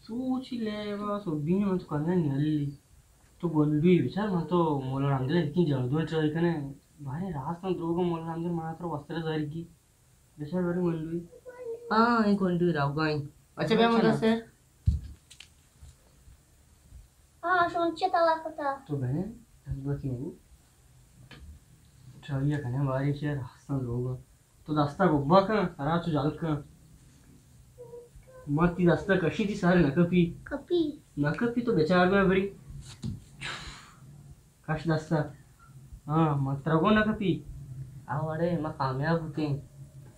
سوچی لیوا سوبین من تو کنن نلی. تو گنڈوی بچار، من تو مولا رحمدل اتکین جادو ٹرائی کنه. بارے راست من دروگ، مولا رحمدل من ترا وستر زارگی. بچار بارے گنڈوی. ہاں، این گنڈوی راوگائیں. اچھا، بیا مدثر. ہاں، شون چه توا کتا؟ تو بہن، دست بکی مگو. ٹرائی کنه بارے چه راستان دروگ. تو دستا گبا کن، ترا چو جال کن. من تی دستا کشی، تی سر نہ کپی. کپی. نہ کپی تو بچار بیا بری. کش دستا. ہاں، من ترا گو نہ کپی. آ وڑے ما کامیاب بوتیں.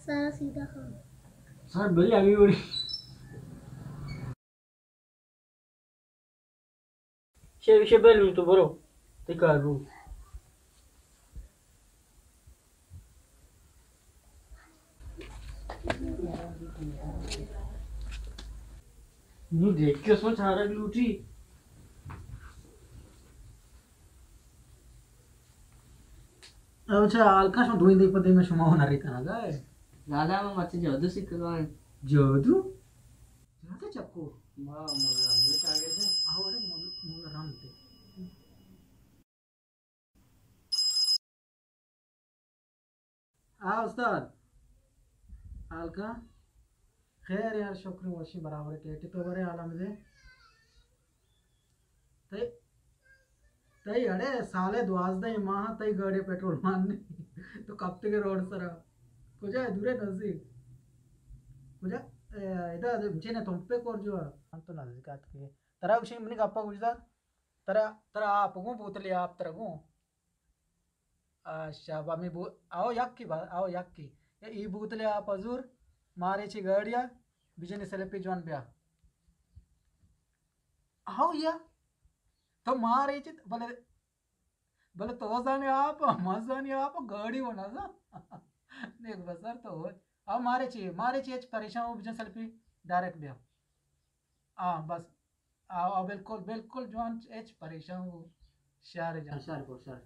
سر سیدھا کن. سر بلی ہمی وڑی. شے، شے بل تو برو. تی کار بو. نو دیکھ کے اس میں چارگ لوٹی. اچھا، حال کا شما دوئیں دے پدے میں شما ہنر کنگا ہے. دادا، من بچے جادو سکھگا ہیں. جادو؟ زیادہ چکو. ما مولا رحمدل شاگرد ہیں. آ، وڑے مولا، مولا رحمدل. آ، استاد. حال کا؟ خیر یار، شکر وشی برابر. ٹیٹی تو برے عالم دے. تئی، تئی اڑے سالے دوازدہ ماہ تئی گاڑی پٹرول مان نہیں. تو کپتے کے روڈ سرا. کجا ہے؟ دورے نزدیک؟ کجا؟ اے، ادا چینے تم پہ کور جو ہے. ہم تو نزدیک آت کے. ترا گوشی منی گپا گوش دار. ترا، ترا آپ گوں، بوتلے آپ ترا گوں. آ، شابا، می بو-، آؤ یکی با-، آؤ یکی. یا ای بوتلے آپ حضور، مارے چی گاڑیا، بجنی سلپی جوان بیا. آؤ یا. تو مارے چی، بلے، بلے تو زانے آپ، ما زانے آپ، گاڑی و نہ زان. دیکھ بسر تو ہو. آؤ مارے چی، مارے چی اچ پریشان ہو، بجن سلپی ڈائریکٹ بیا. آ، بس. آ، آ، بالکل، بالکل جوان، ہچ پریشان ہو. شر جان. شر کو، شر.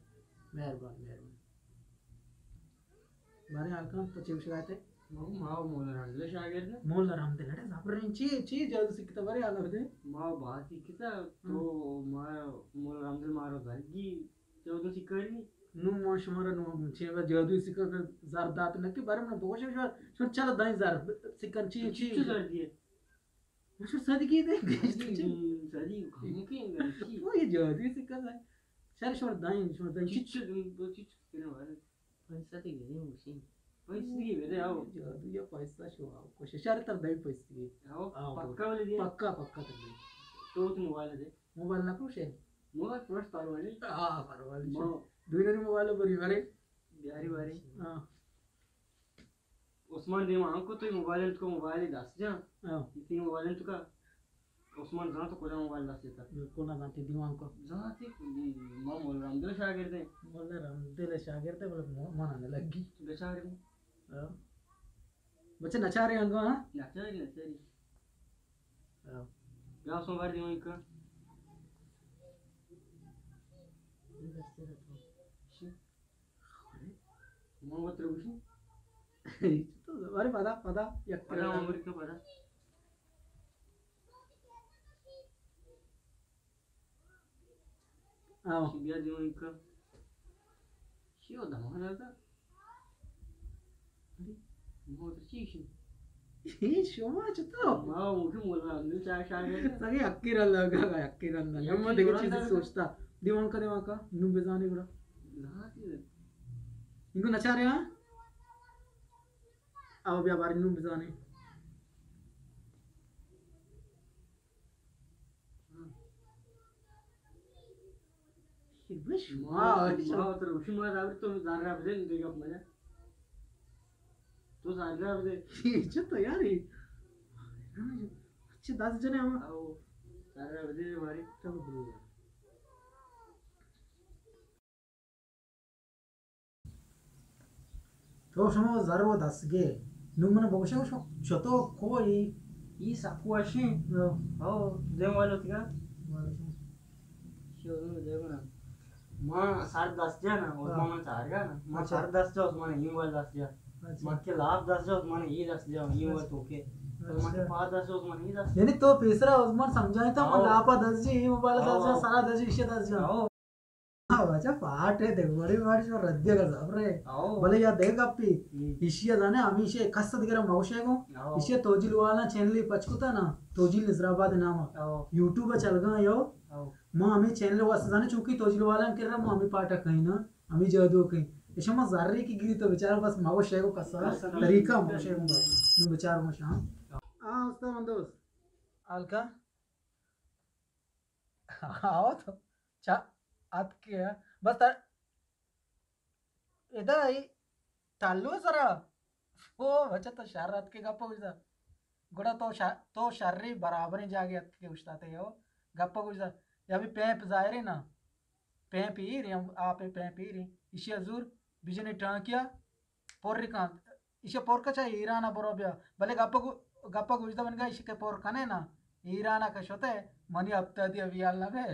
مہربان، مہربان. بارے حال کن، تو چی گوشگا تے؟ ما، ما مولا رحمدل شاگرد ہیں. مولا رحمدل، اڑے زبریں چی، چی جادو سکھتا بارے حال دے. ما بات سکھتا، تو ہم. ما مولا رحمدل مارا زرگی جادو سکھاری. نو ما شمارا نو چی جادو سکھا زر دات نہ کہ بارے من بگوشم شما، شما چلا دائیں زر سکھن چی، چی چی. چی زر دیے؟ شر صدقی دے. صدقی، صدقی، ہم کہیں گے، چی؟ وہ یہ جادوی سکہ ہے. شر شر دائیں، شر دائیں. چچ، چچ، چچ کرنے والے. پیسہ تے گرے مشین. پیسہ تے گرے آؤ. جادو یا پیسہ شو آؤ. کوشش شر تر دائیں پیسہ تے. آؤ، آؤ، پکا والے دیا؟ پکا، پکا تر دائیں. تو تو موبائل دے. موبائل نہ پروشے؟ موبائل پروش پروالے. ہاں، پروالے. دوی نے موبائل بری بری. بیاری باری. ہاں. عثمان دیما ہم کو تو موبائل انت کو موبائل دست جان. ہاں. تی موبائل انت کا. عثمان زان تو کجا موبائل دست جتا؟ بالکل نہ زانتی دیما ہم کو. زانتی ما مولا رحمدل شاگرد ہیں. مولا رحمدل شاگرد ہے، بولے مو-، من آنے لگی. بیچارے. ہاں. بچے نچارے انگو، ہاں؟ نچاری، نچاری. ہاں. بیا سو بار دیما کا. شی. من وت رو گوشی. تو ارے پدا، پدا، یک پدا کرا. عمر کا پدا. آؤ. شی بیا دیما ایک. شی و دمان آتا. ارے، ما وت چی شی؟ اے شما چطور؟ ما وت مولا رحمدل چا شاگرد. سگے اکی رندا گا، اکی رندا. ہم دیگه چیزی سوچتا. دیوان کا، دیوان کا، نو بزانے گڑا. انگو نچارے ہاں؟ آؤ بیا باری نو بزانے. شما، شما تر، شما داری تو زر را بدے، دیگه مجا. تو زر را بدے. چه تو یاری؟ چه دست جنے ہم؟ آؤ، زر را بدے ماری. تو شما زر و دست گے. نو من بگوشم شما چطور کوئی؟ ای سکو اشیں. ہاں. او، دیم والو تگا. وعلیکم. شو، دیم والو. ما سر دست جا نا، عثمان ہاں۔ من چارگا نا۔ ما اچھا۔ سر دست جا، عثمان ای موبائل دست جا۔ اچھا۔ ما کے لاپ دست جا، عثمان ای دست جا، ای موبائل اچھا۔ تو کے۔ تو ما کے اچھا۔ پا دست جا، عثمان ای دست جا۔ یعنی تو پیسرا عثمان سمجھائے تا، من ہاں۔ لاپا دست جا، ای موبائل دست جا، ہاں۔ سرا دست جا، ایشی دست جا۔ ہاں۔ ہاں، واجہ پاٹ ہے، دیکھ، بڑی بڑی جو ردی کا زبر ہے۔ ہاں۔ بلے یا دیکھ اپی، ہم۔ ایشی زانے ہمیشہ کس دیگر موشے کو۔ ہاں۔ ایشی توجیل والا چینل پچ کتا نا، توجیل نظر آباد نام۔ ہاں۔ یوٹیوب چلگا یو۔ ہاں۔ ما ہمیں چینل واسطہ زانے، چونکہ توجیل والا ہم کر رہا، ما ہمیں پاٹا کہیں نا، ہمیں جادو کہیں۔ ایشا ما زرے کی گری تو بیچارہ بس ما وہ شے کو کسا کسا طریقہ ما شے کو نو بیچار ما شاں۔ ہاں، استاد مندوس۔ حال کا؟ آؤ تو۔ چا، ات کے۔ بس تا، ادا ای ٹالو سرا۔ او بچہ تو شر اتکے گپ گوشتا۔ گڑا تو شر، تو شری برابریں جاگے اتکے اوشتاتے ہو۔ گپ گوشتا۔ یا بھی پیپ ظاہر ہے نا۔ پیپ ایر ہیں، آپ پیپ ایر ہیں۔ ایشی زور بجنے ٹانکیا پر کن۔ ایشی پر کچا ایران برو بیا۔ بلے گپ گو-، گپ گوشتا بنگا ایشی کے پر کنے نا۔ ایران کا شتے منی ہفتہ دی ابھی حال نہ بے۔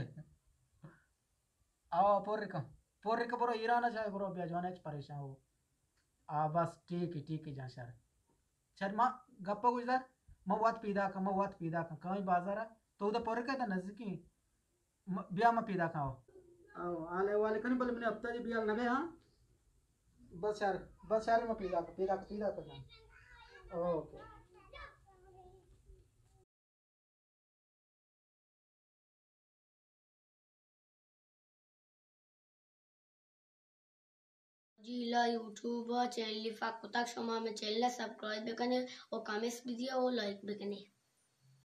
آ، پر کن۔ پر کن، برو ایران ء جائے، برو بیا جوان، ہچ پریشان ہو۔ آ، بس ٹھیک ہے، ٹھیک ہے جان شر۔ شر ما گپ گوشدار، ما وات پیدا کن، ما وات پیدا کن، کہیں بازار ء، تو ادا پر کن تا نزدیکی، م-، بیا ما پیدا کن آؤ۔ آؤ، حال احوال کنی، بلے منی ہفتہ جی بیال نہ گئے، ہاں؟ بس شر، بس شر ما پیدا کن، پیدا کن، پیدا کن جان۔ اوکے۔ جیلا یوٹیوب ء چینل پاک کتگ، شما ہمے چینل ء سبسکرائب بکنے و کمنٹس بدیے و لائک بکنے۔